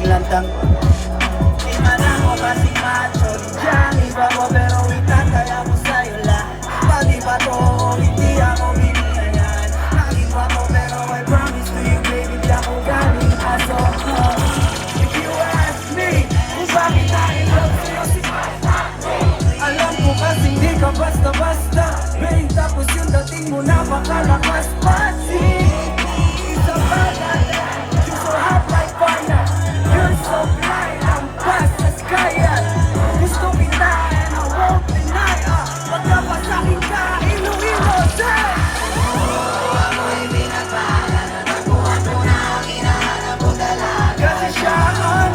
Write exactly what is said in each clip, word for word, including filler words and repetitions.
Lantang. Di man ako kasing macho, di dyan iba ko, pero itataya ko sa'yo lahat. Pati pa to, hindi ako biniyayan. Naging gwapo, pero I promise to you, baby, di ako galing aso. If you ask me kung bakit na in love sa'yo si Alam ko kasing di ka basta-basta, babe. Tapos yung dating mo napakalakas. Pansin, isa pa dati. You're so hot like fire. You're so fly, ang basta kaya. Gusto kita and I won't deny, ah. Pagkapasahin ka, Iloilo, say! Kasi siya ang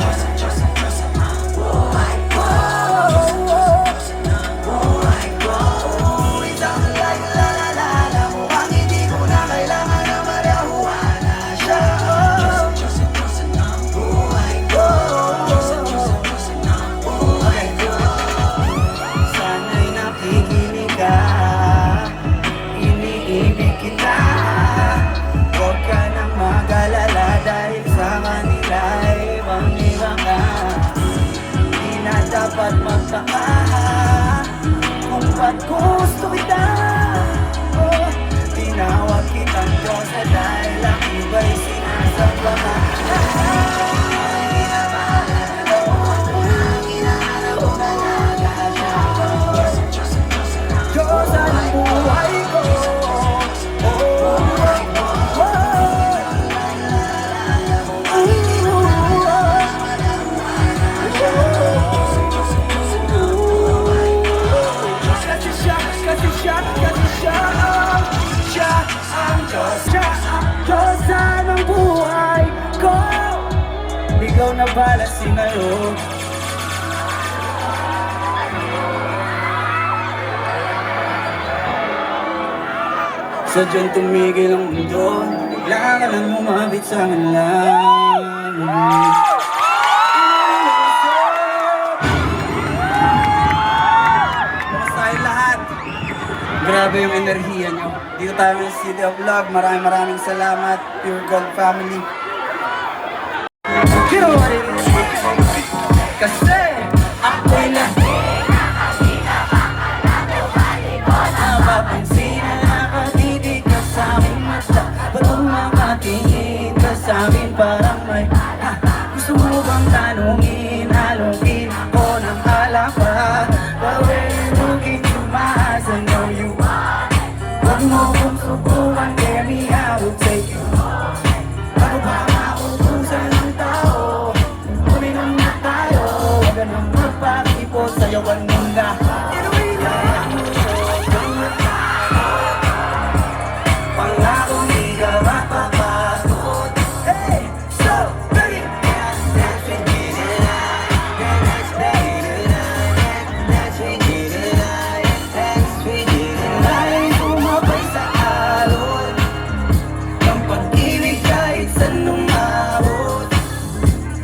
Sana'y nakikinig ka, iniibig kita. Huwag ka nang mag-alala dahil sa kanila ay ibang-iba ka. Di na dapat magtaka kung ba't gusto kita. Oh, tinawag kitang Diyosa dahil ang iba'y sinasamba ka. Diyosa ng buhay ko. Kasi siya, kasi siya, kasi siya, siya ang Diyos, siya ang Diyos ng buhay ko. Ikaw na pala si Mayo. Sadyang tumigil ang mundo, bigla ka lang lumapit sa akin lang. Kumusta kayong lahat? Grabe yung enerhiya nyo. Dito tayo sa City of Love. Maraming maraming salamat, Pure Gold family. Pero wala rin kasi ako'y lagi napapansin na nakatitig ka sa aking mata. Ba't makatingin ka sa akin parang may, ha, gusto mo bang tanungin? Alungin ako ng alapa. The way you look into my eyes, I know you want it. Huwag mo kong subukan, dare me, I will take you. Bago pa maubusan ang tao, uminom na tayo. Huwag ka nang magpakipot, sayawan mo na. Inuwi na ang mundo, huwag kang matakot. Pangakong di ka mapapagod. Hey! So, baby, dance with me tonight. Dance with me tonight. Dance with me tonight. Dance with me tonight. Sumabay sa alon ng pag-ibig kahit saan umabot.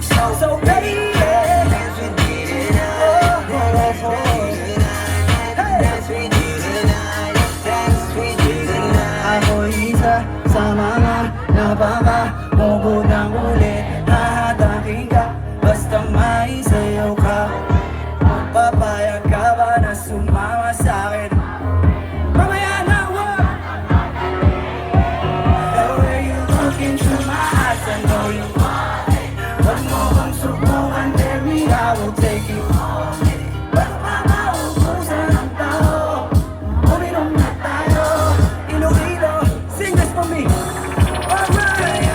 So, so, baby, dance with me tonight. Dance with me tonight. Dance with me tonight. Dance with me tonight. Ako isa sa mga napaka Bobo ng ulit, hahatakin ka. Basta may sayaw ka. Papayag ka ba na sumama sa akin? Mamaya na, wa- The way you look into my eyes, I know you want it. Huwag mo kang subukan, tell me, I will take you home. Bago pa maubusan ang tao, uminom na tayo. Iloilo, sing this for me. Alright.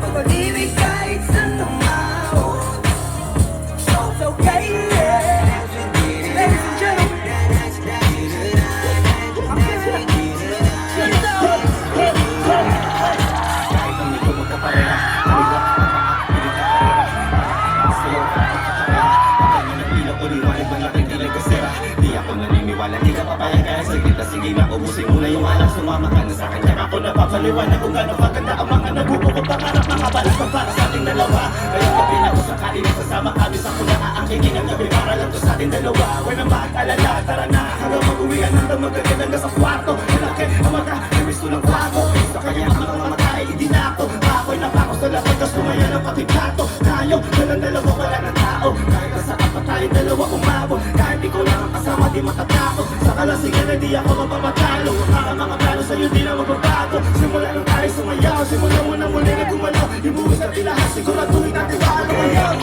Pag-ibig kahit saan umabot. So, so, yeah, yeah. Ladies and gentlemen, I'm feeling it. Check it out. Kahit ang medyo magkapareha, kaliwa, pataas, pilit at karera. Sa'yo, pagkakareha, pagkano ng ilaw, uliwanag, malaki, dilag, kasera. Di ako naniniwala, di ka papayag, kahit saglit na sige na, ubusin mo na yung alak, sumama ka na sa akin, tsaka ako Napapaliwanag kung gaano kaganda ang mga nabubuo kong pangarap, mga balak ko para sa ating dalawa. Ngayong gabi na kung sakali nasasama kami sa pula, aking ginagabi para lang to sa ating dalawa. Huwag nang mag-alala, tara na, hanggang mag-uwian, hanggang magkaganda sa kwarto. Malaki ang mata, may gusto ng kwarto. Sa kanya ang mga mata ay idinako. Ako'y napako sa labas, tas lumaya ng pati plato. Tayo, dalang dalawa, wala ng tao. Kahit nasa apat tayo, dalawa umabot. Kahit ikaw lang ang kasama, di makatakot. Sa kalasingan ay di ako magpapatalo. Ang mga plano sa'yo, di na magbabago. Simula nang tayo sumayaw, simula mo na muli na gumalaw. Ibuhos natin lahat, siguraduhin natin sa kalawayan.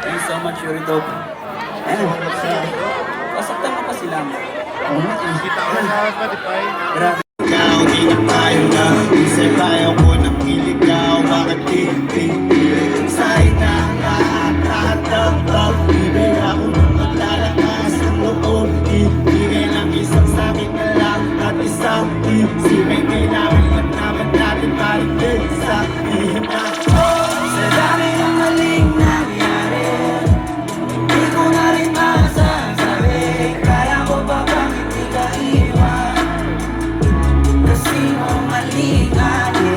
Thank you so much, Yuri Top. Ayan. Masaktan mo pa sila, mo. Oo nga, eh. Kita ko sa Spotify. Grabe. Ikaw, di na tayo na. Isip tayo ko ng iligaw. Bakit di, di, di? Sa ina, lahat, lahat ng pag-ibig. Ako nang maglalakas ng loob. Ibigay ng isang sabi na lang at isang isip. Ay kailangan lang naman natin balik din sa ihip na. Sa dami ng maling nangyari, di ko na rin masasabi, kaya ko pa bang hindi ka iwan? Kasi mo maling ani,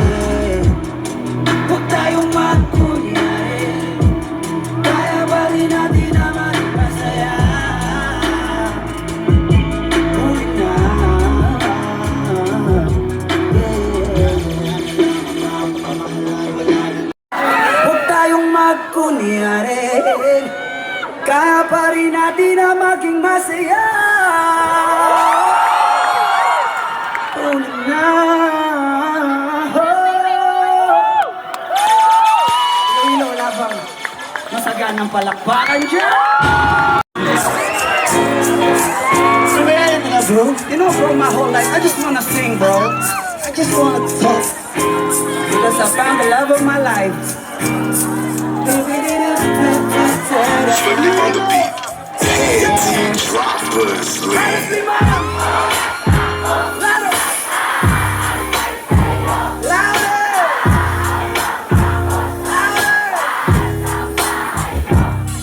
huwag tayong magkunyari, kaya pa rin natin na maging masaya. Uwi na. Yeah. Huwag tayong magkunyari, kaya pa rin natin na maging masaya. Una na. Iloilo, wala bang masaganang palakpakan dyan? Sabihin na, bro. You know, bro, my whole life, I just wanna sing, bro. I just wanna talk. Because I found the love of my life. Swing it on the beat. Hey, Team Droppers, man.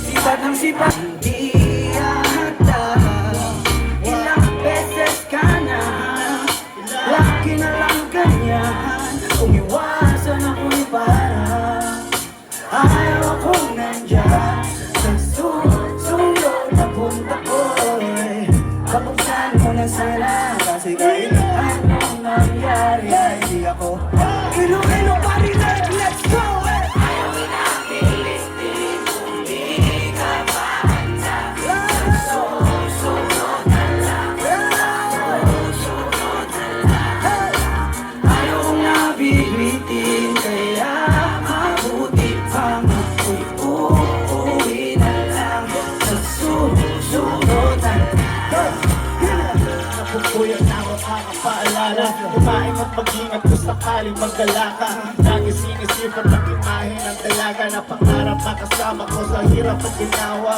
Sipag ng sipag, hindi yata. Ilang beses ka na, lagi na lang ganyan. Kung iwasan ako'y para, ayaw akong nandyan. Sa susunod na punta ko'y pabuksan mo na sana. Kasi kahit anong mangyari, ay di ako Iloilo pa rin, let's go, eh! Ayaw na bibitin, kaya mabuti pa ako'y uuwi na lang sa susunod na. Napupuyat na ako kakapaalala. Kumain at mag-ingat kung sakaling magdala ka. Lagi sinisipat ang imahe ng dalaga na pangarap makasama ko sa hirap at ginawa.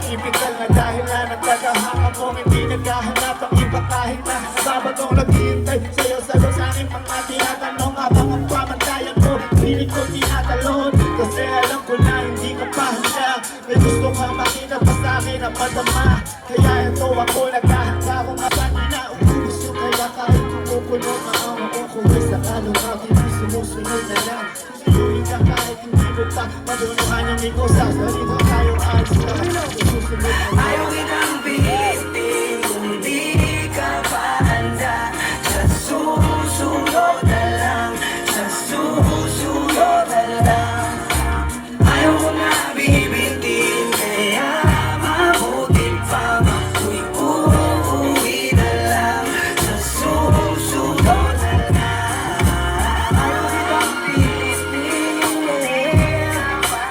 Tipikal na dahilan ng tagahanga mong hindi naghahanap ang iba kahit na nababagong naghihintay sa'yo sa lusaning mga tinatanong habang ang pamantayan ko pilit ko tinatalon kasi alam ko na hindi ka pa handa. May gusto ka makita pa sa akin na madama kaya ito ako naghahanda kung masanina ubus yung kaya kahit kumukulo na ang uko ko ay sa kalong akin sumusunod na lang. Susulihin ka kahit hindi mo pa maduduhan ang ikaw sa salita tayo alis na. Susunod na lang. Ayaw kitang pilitin kung di ka pa handa. Sa susunod na lang, sa susunod na lang. Ayaw ko na bibitin, kaya mabuti pa ako'y uuwi na lang sa susunod na lang. Ayaw kitang pilitin, di ka pa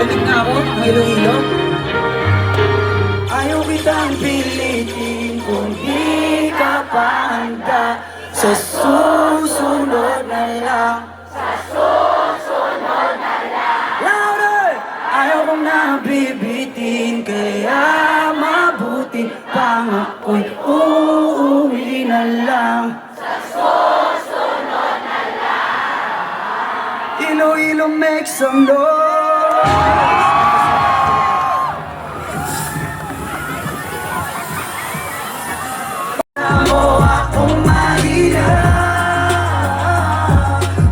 Nga ako, ang Iloilo. Ayaw kitang pilitin kung di ka pa handa. Sa susunod na lang. Sa susunod na lang. Louder! Ayaw kong nabibitin, kaya mabuti pang ako'y uuwi na lang. Iloilo, make some noise. Mo akong mahina,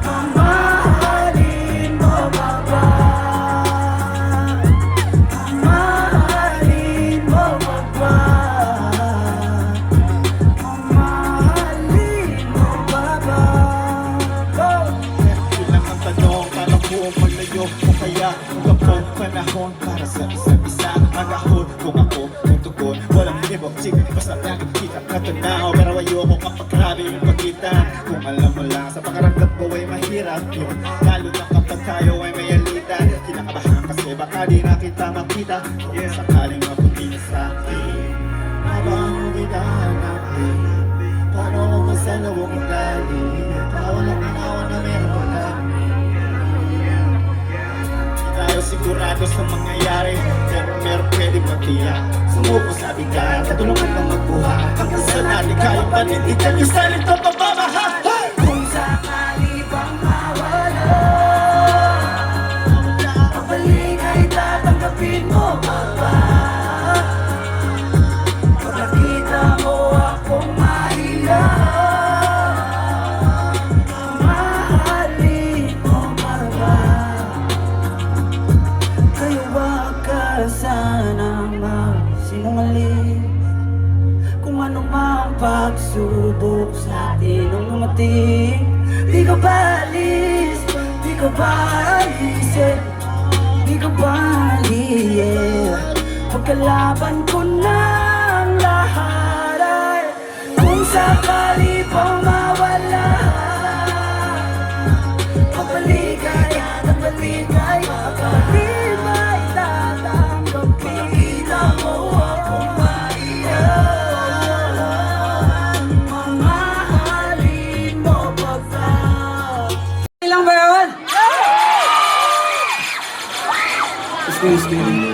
mamahalin mo pa ba? Mamahalin mo pa ba? Mamahalin mo pa ba? Go! Ilang ang tanong, paano ko maglayo? O kaya, kung ako panahon para sa isa't isa. Magahon kung ako kung tugon, walang ibang chika. Basta lagi kita katanaw, pero ayoko kapag grabe yung pagkita. Kung alam mo lang, sa pakiramdam ko ay mahirap yun. Lalo na kapag tayo ay may alitan. Kinakabahan kasi baka di na kita makita. Kung sakaling mabuti na sa akin, habang kita hanapin, paano kung masalubong mo tayo? Bawal ang ginawa na meron ka. Di tayo sigurado sa mangyayari, pero meron pwede matiyak. Sumuko sa bigat, katulungan ng magbuhat. Hanggang sa natin kaya panindigan yung sarili kong pagmamahal. Hey! Kung sakali bang mawala, pabalik ay tatanggapin mo pa ba? Pag nakita mo akong mahina, mahalin mo pa ba? Kaya wag ka sanang magsinungaling. Kung ano mang pagsubok sa atin ang dumating, di ka ba alis, di ka ba alisin, di ka ba alisin. Pagkalaban ko ng lahat ay kung sakali pang mawala, pagbaligay, pagbaligay, pagbaligay, tatanggapin. Kita mo ako maiyak, mamahalin mo pa ba? Ilang ba yun? Excuse me.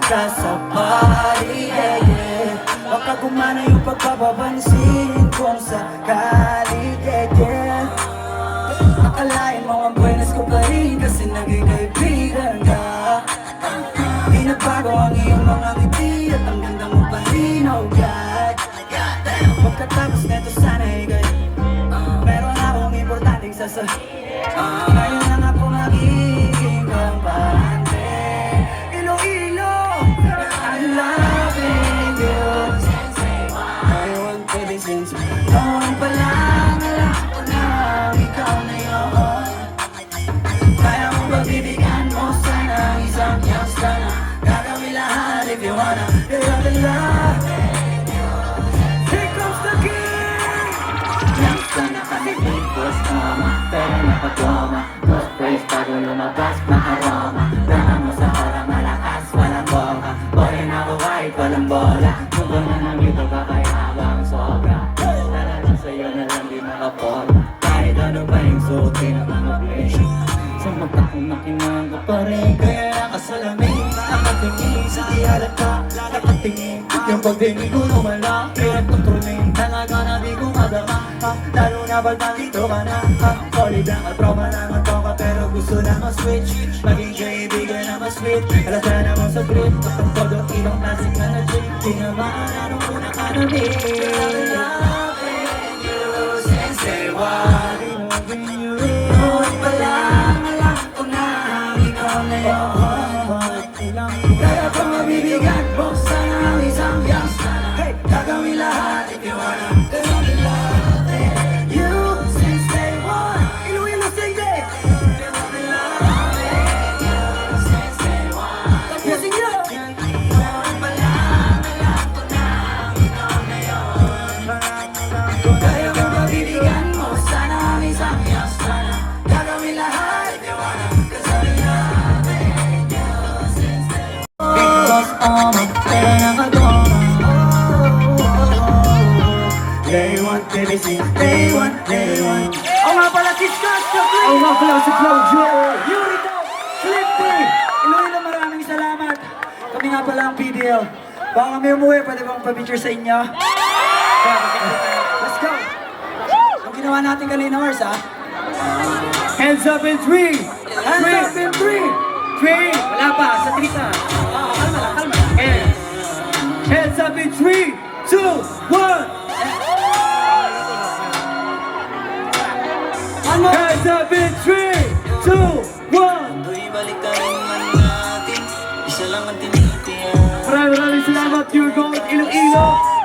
Ka sa party, yeah, yeah. Baka gumana yung pagpapapansin kung sakali, yeah, yeah. Akalain mo ang buenas ko pa rin kasi naging kaibigan ka. Di nagbago ang iyong mga ngiti at ang ganda mo pa rin, oh God. Pagkatapos nito sana ikay meron akong importanteng sasa. Ngayon lang ako magiging kampante. Iloilo, I'm loving you. I want to be since noon pa lang alam ko na ikaw na yun. Kaya mo ba bibigyan mo sana ang isang chance ka na? Gagawin lahat if you wanna. Kaya the love. Here comes the king. Lang sana kami big boss mama, pero nakatoma. Ghost face bago lumabas na aroma. Dama mo sa aura malakas, walang boka. Boring ako kahit walang bola. Kung ba na nang ito ka kay habang sobra. Talaga sa'yo na lang di makaporma. Kahit ano pa yung suotin ng mga blessing. Sa mata ko makinang ka pa rin. Kaya nakasalamin, nakatingin sa tiyalat ka. Nakatingin, yung pagdinig ko lumala. Pero tutuloy, talaga na di ko madama. Lalo na pag nandito ka na. Solid lang at tropa lang ang tropa, pero gusto na mag-switch. Maging kaibigan na mas sweet. Alam ka naman sa trip. Kapag todo ibang klase ka na drink. Di na maaari nung una ka na meet. Loving you since day one. Noon pa lang alam ko na ikaw na yun. Kaya kung mabibigyan mo sana ang isang chance, hey, gagawin lahat if you wanna. 'Cause I've been loving you since day one. Iloilo, sing it! I've been loving you since day one. Tapusin niyo! Noon pa lang alam ko na ikaw na yun. Kaya kung mabibigyan mo sana ang isang chance, sana gagawin lahat if you wanna. 'Cause I've been loving you since day one. Because I'm a fan of Adora. Day one, baby, since day one, day one. Ako nga pala si Scott the Flip. Ako nga pala si Claudio. Yuri daw, Flip Day. Iloilo, maraming salamat. Kami nga pala ang P D L. Baka kami umuwi, pwede bang pa-picture sa inyo? Let's go! Ang ginawa natin kanina, Mars, ha? Hands up in three! Hands up in three! Three! Wala pa, sa tita. Ah, kalma lang, kalma lang. And hands up in three, two, one! Ano? Hands up in three, two, one! Doy, balik tayo man natin. Isa lang ang tinitiyan. Maraming, maraming salamat, Pure Gold Iloilo.